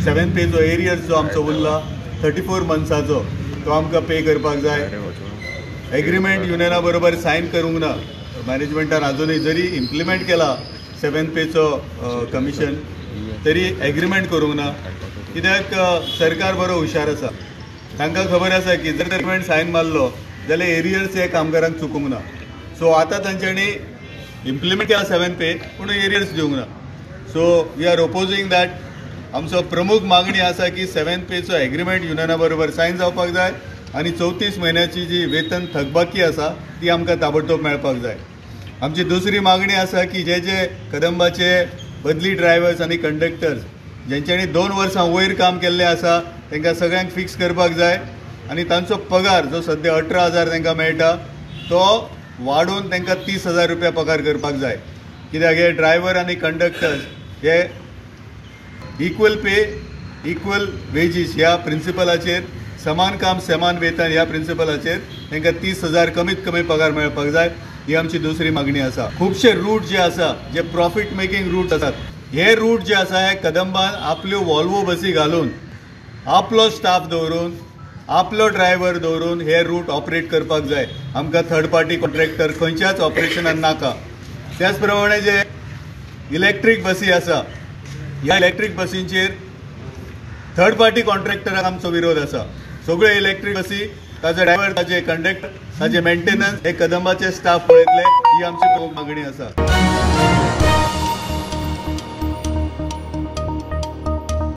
Seven पेचो arrears जो आमचो उरला 34 मंथ्साचो तो आमकां पे करपाक जाय. एग्रीमेंट युनियना बरोबर सायन करूंक ना मॅनेजमेंटान, अजुनूय जरी इम्प्लिमेंट केला सेवन पेचो कमिशन तरी एग्रीमेंट करूंक ना, कित्याक सरकार बरो हुशार आसा, तांकां खबर आसा की जर एग्रीमेंट सायन मारलो जाल्यार एरियर्स हे कामगारांक चुकूंक ना. सो आतां तांच्यांनी इम्प्लिमेंट केला सेवन पे पूण एरियर्स दिवंक ना. So we are opposing that. आमचो प्रमुख मागणी आसा की सेवन पेचो एग्रीमेंट युनियना बरोबर सायन जावपाक जाय आनी 34 म्हयन्याची जी वेतन थकबाकी आसा ती आमकां ताबडतोब मेळपाक जाय. आमची दुसरी मागणी आसा की जे जे कदंबाचे बदली ड्रायव्हर्स आनी कंडक्टर्स जेंच्यांनी 2 वर्सां वयर काम केल्लें आसा तांकां सगळ्यांक फिक्स करपाक जाय आनी तांचो पगार जो सद्या 18,000 तांकां मेळटा तो वाडोवन तांकां 30,000 रुपया पगार करपाक जाय. कित्याक हे ड्रायव्हर आनी कंडक्टर्स हे इक्वल पे इक्वल वेजीस ह्या प्रिंसिपलाचेर, समान काम समान वेतन ह्या प्रिंसिपलाचेर तांकां 30,000 कमीत कमी पगार मेळपाक जाय, ही आमची दुसरी मागणी आसा. खुबशे रूट जे आसा जे प्रॉफीट मेकिंग रूट आसात, हे रूट जे आसा हे कदंबान आपल्यो वॉल्वो बसी घालून आपलो स्टाफ दवरून आपलो ड्रायव्हर दवरून हे रूट ऑपरेट करपाक जाय. आमकां थर्ड पार्टी कॉन्ट्रॅक्टर खंयच्याच ऑपरेशनान नाका. त्याच प्रमाणे जे इलेक्ट्रीक बसी आसा ह्या इलेक्ट्रीक बसींचेर थर्ड पार्टी कॉन्ट्रॅक्टराक आमचो विरोध आसा. सगळ्यो इलेक्ट्रीक बसी ताजो ड्रायव्हर, ताजे कंडक्टर, ताजे मेंटेनन्स हे कदंबाचे स्टाफ पळयतले, ही आमची प्रमुख मागणी आसा.